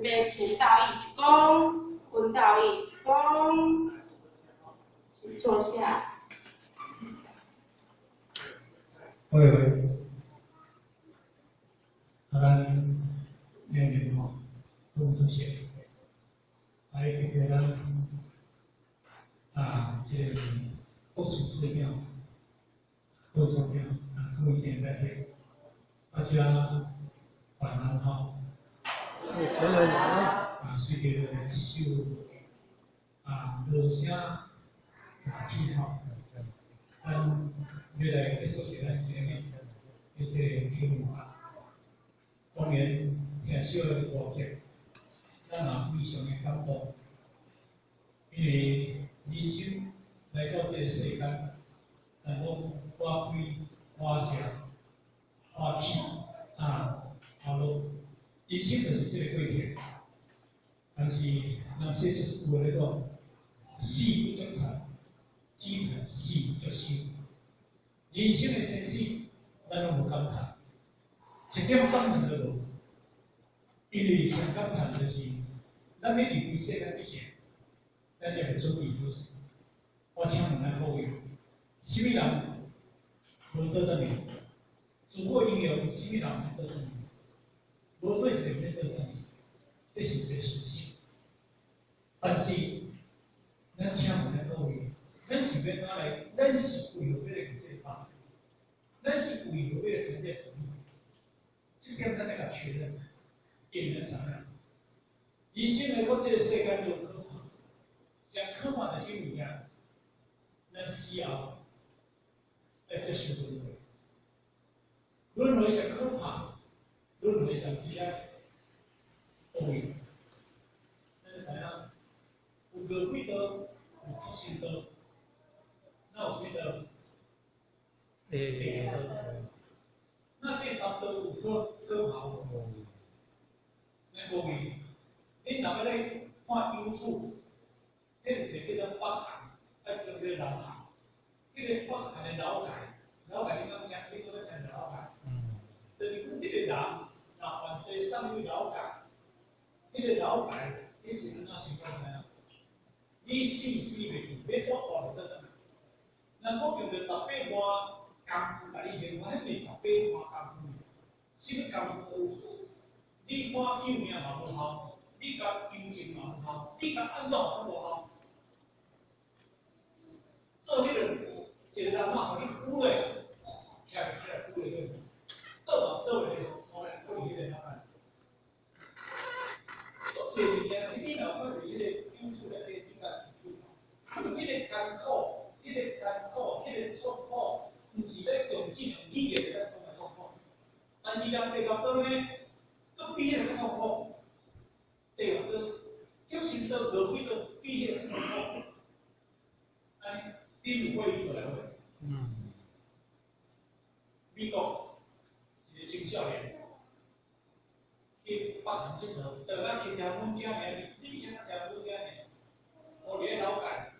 慈悲請道義鞠躬，溫道義鞠躬，請坐下。喂喂，啊，咱兩年吼攏出席，啊，伊記得咱啊，這個國處處長、副處長啊，各位前輩，啊，這辦人吼，啊，隨著這首啊，鑼聲樂起吼，咱欲來結束咱今日的這個聽話。當然，聽小的歌曲，咱也非常的感動，因為人生來到這個世間，但講花開花謝花起啊花落，人生就是這個過程。但是人世俗話咧講，死不足嘆，只嘆死不足羞。人生的生死，咱攏無感嘆，一點感嘆都無。因為上感嘆就是，咱欲離開世間之前，咱猶未準備好勢。我請問咱各位，啥物人無倒轉去？自古英雄，啥物人毋免倒轉去？無做一個毋免倒轉去，這是一個事實。但是，咱請問咱各位，咱是欲按怎來？咱是為何欲來學這個法？咱是為何欲來學這個道理？這點咱愛共確認，因為咱知影，人生來到這個世間就可怕，上可怕的是啥物件？咱死後愛接受輪迴，輪迴上可怕，輪迴上悲哀。各位，咱知影有餓鬼道，有畜生道，那有啥道？地獄道。那這三道有可可怕無？咱各位，恁若欲咧看 YouTube，彼個一個叫做北韓，啊，一個叫做南韓。彼個北韓的勞改，勞改你敢聽？你敢捌聽著勞改？就是講這個人若犯罪送去勞改，彼個勞改，你是按怎想我知影？你死死袂去，欲活活就倒轉來。若講用著十八萬工具共你刑罰，彼毋是十八萬工具，啥物工具都有。你喊救命嘛無效，你共求情嘛無效，你共按怎攏無效。做彼個一個人嘛，予你捂落，徛起來捂落去，倒嘛倒袂落，我來過去彼個哪辦？足濟物件，你若有看著彼個 YouTube 內底你共去彼個艱苦，彼個艱苦，彼個痛苦，毋是咧用這種語言來講的痛苦，但是人地獄道呢，閣比彼個較痛苦。地獄道、畜生道、餓鬼道比彼個較痛苦。按呢，你有會意過來無？美國一個青少年去北韓𨑨迌，倒來騎車阮囝爾，你先仔車阮囝爾，予佇咧勞改，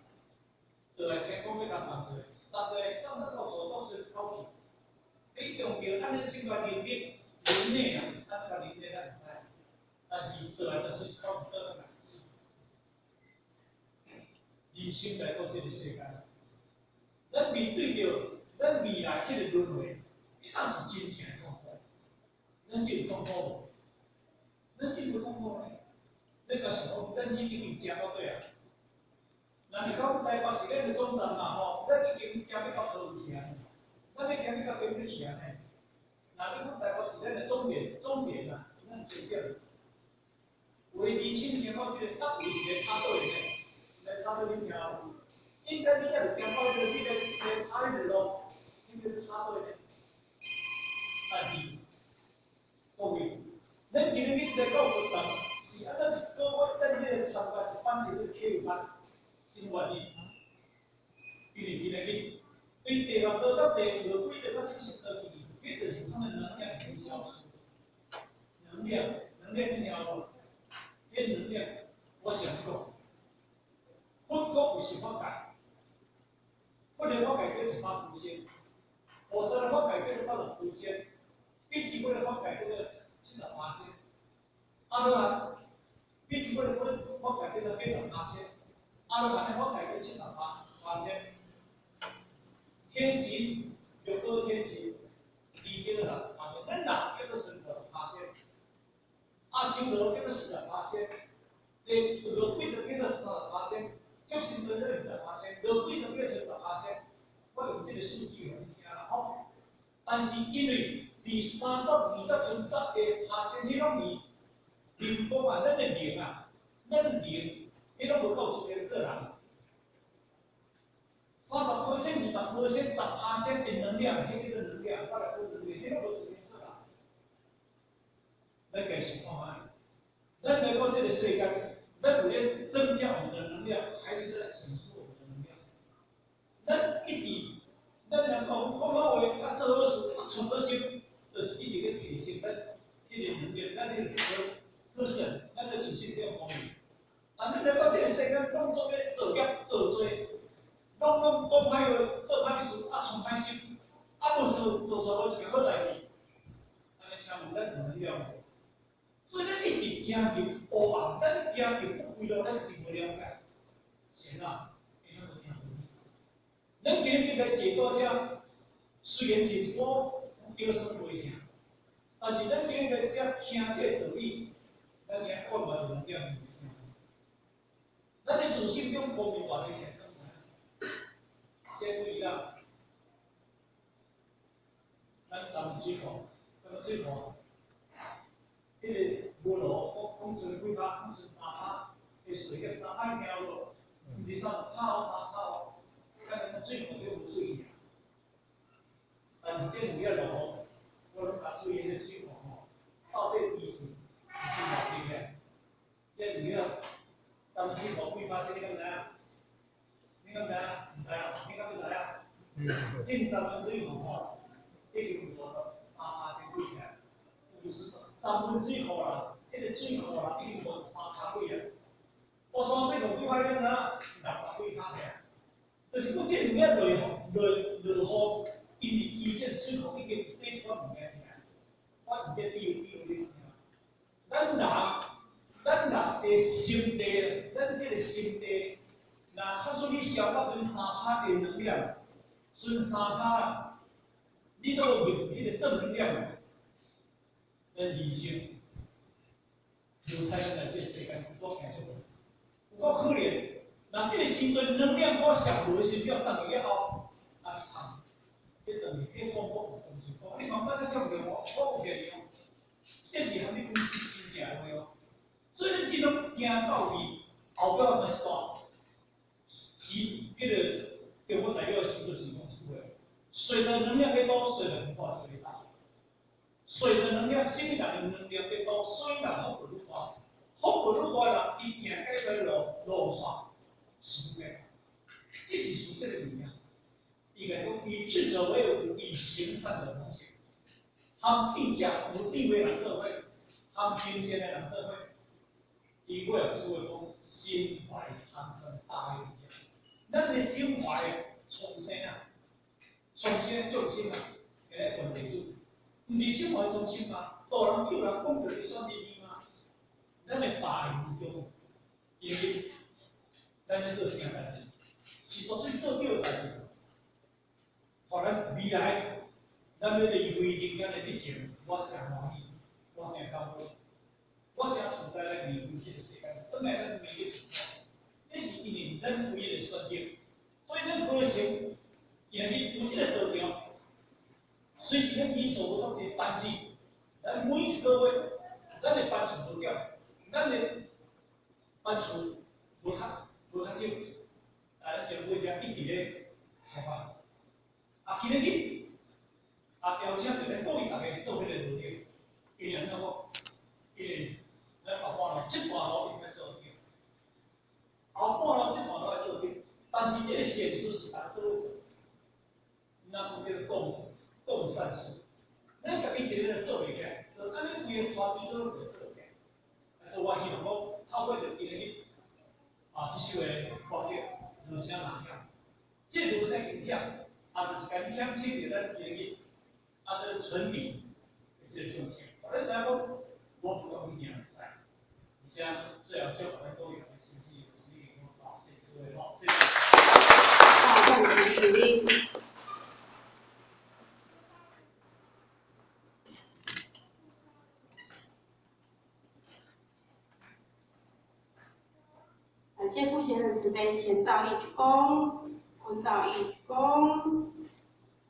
倒來聽講欲共送落來，送落來送到到厝，倒出口氣。你用著按呢生活能力，能力啦，咱個能力咱毋知，但是倒來就出一口氣，倒來死。人生來到這個世間，咱面對著咱未來彼個輪迴，彼當是真正的痛苦。咱這有痛苦無？咱這無痛苦呢？咱若想講，咱這已經行到底啊。若是講台北市咱的總站嘛吼，咱已經行欲到桃園去啊，咱欲行欲到邊欲去啊呢？若你講台北市咱的終點，終點啊，咱終點。有的人生行到這個，搭有一個插隊的呢，來插隊恁聽無？應該你猶未行到彼個，彼個插彼個路，彼個插隊呢？但是各位，咱今日來到佛堂，是按怎一個月咱彼個參加一班的這個客語班，是願意？因為今日對地獄道到地餓鬼道到畜生道去，彼就是他們能量已經消失。能量，能量你聽無？彼能量，我想講，佛國有十法界，佛的法界叫一百九千，菩薩的法界叫做八十九千，辟支佛的法界叫做78千。啊，好啊，比一个月我家叫做80%，阿罗汉我家叫78%。天神六个天神，伊叫做60%，咱人叫做60%，阿修罗叫做40%，地饿鬼就叫做30%，畜生叫做20%，饿鬼就叫做10%。我用這個數據予你聽啦吼。但是因為佇三十、20、10%，彼攏是人講啊，咱的靈啊，咱靈，彼攏無夠資格做人。30%、20%、10%的能量，彼叫做能量，我來講能量，彼攏無資格做人。咱家想看覓，咱來講這個世間，咱有咧增加我們的能量，還是在顯出我們的能量？咱一直，咱若講講好話，啊做好事，啊存好心，就是一直咧提升咱彼個能量，咱彼個好神，咱的自信量方面。啊，咱來講這個世間攏總咧造業造罪，攏講歹話，做歹事，啊存歹心，啊無做出無一件好代誌。按呢請問咱有能量無？所以咱一直行入黑暗，咱行入不歸路，咱一直無了解。是啦，因為無聽無。咱今日來坐到遮，雖然是我腰酸背疼，但是咱今日來遮聽這個道理，咱今看嘛就2點。咱的自信中光明偌濟聽，這不一樣。咱咱們水庫，咱們水庫，彼個無路，講講剩幾趴，講剩3趴，的水額3趴，你聽有無？毋是30趴哦，3趴哦，咱咱水庫就無水去啊。但是這兩日落雨，我攏共注意彼個水庫吼，到底伊是是偌濟個？這兩日，咱們水庫幾趴？你敢知影？你敢知影？毋知影？你敢欲知影？進咱們水庫吼，已經53%先幾起來，53分之一庫啦，彼個水庫啦已經53%幾啊。烏山水庫幾趴？你敢知影？60幾趴爾。就是講這兩日落雨，落雨，因為伊這水庫已經底一款物件爾。我用這比喻比喻你聽。咱人的心地，咱這個心地，若假使你消到剩3趴的能量，剩3趴，你都有彼個正能量，咱人生就彩咱來這個世間我行出來，有夠可憐。若這個時陣能量我上無的時陣，轉去了後，啊慘，彼等於彼痛苦有當時講，你看我這足牛，我有騙你哦，這是啥物公司真正的話哦。所以咱這種行到位，後壁嘛是大，其彼個中國代表的時陣是講是話，水的能量越多，水的文化就越大。水的能量，啥物人的能量越多，水人福報愈大，福報愈大人，伊行解決路線是愈大。這是事實的物件。伊共講，與智者為伍，與行善者同行。和地價有地位人做伙，和行善的人做伙。伊尾後就會講，心懷蒼生大愛無疆。咱的心懷蒼生啊，蒼生眾生啊，今日團地主，毋是心懷蒼生嗎？大人救人，講著你選利益嗎？咱的百無中，因為咱咧做啥代誌，是絕對做對的代誌。予咱未來，咱欲離開人間的以前，我誠歡喜，我誠感恩，我誠自在來離開這個世間，轉來咱每個這是因為咱唯一的選擇，所以咱高興，今日有這個道場，雖是咱人數無足濟，但是咱每一個月，咱的班數無減，咱的班數無較少，啊，咱政府遮一直咧開發。啊，今日啊，邀請著咧鼓勵大家做彼個努力，因為按怎講？因為咱後半路這段路應該做對，後半路這段路愛做對，但是這個善事是大家做伙做，咱講叫做共善事，咱家己一個人做袂起來，就按呢規個團隊做攏會做起來。所以我希望講，透過著今日啊，這首的歌曲《羅聲哪響》，這羅聲音響，啊，就是共響起著咱今日啊，這個城裡的這個眾生，咱知影講，我不講去行會使，而且最後祝福咱各位身體身體健康，谢谢諸位吼，谢谢。大眾起立。感謝父賢人慈悲，前道一鞠躬，坤道一鞠躬。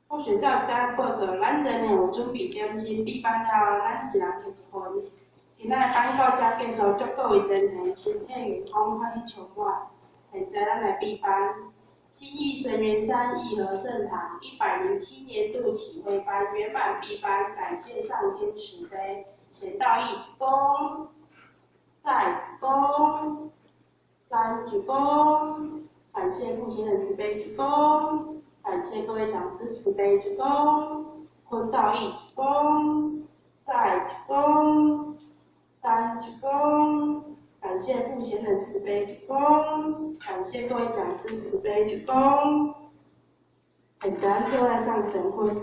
我選教一下報告，咱人有準備點心，閉班了，咱一人摕一份。今仔班到這結束，祝各位前程身體健康，歡喜充滿。現在咱來閉班。新義神元山義和聖堂107年度啟慧班圓滿閉班，感謝上天慈悲，前道一鞠躬，再鞠躬，三鞠躬，感謝父親的慈悲鞠躬，感謝各位講師慈悲鞠躬，坤道一鞠躬，再鞠躬，三鞠躬，感謝父親的慈悲鞠躬，感謝各位講師慈悲鞠躬。現在做來上神婚。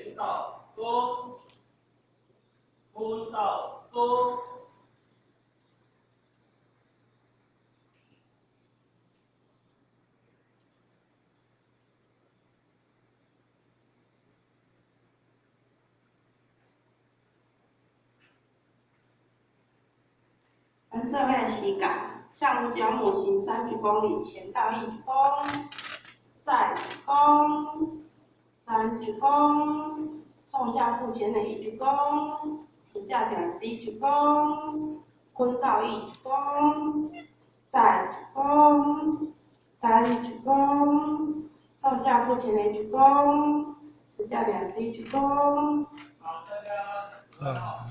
乾道公，坤道公。咱做伙来洗脚，向五角母行三鞠躬礼，前道一鞠躬，再鞠躬。三鞠躬，送教父前人一鞠躬，持教讲师一鞠躬，坤道一鞠躬，再鞠躬，三鞠躬，送教父前人一鞠躬，持教讲师一鞠躬。好，大家。好。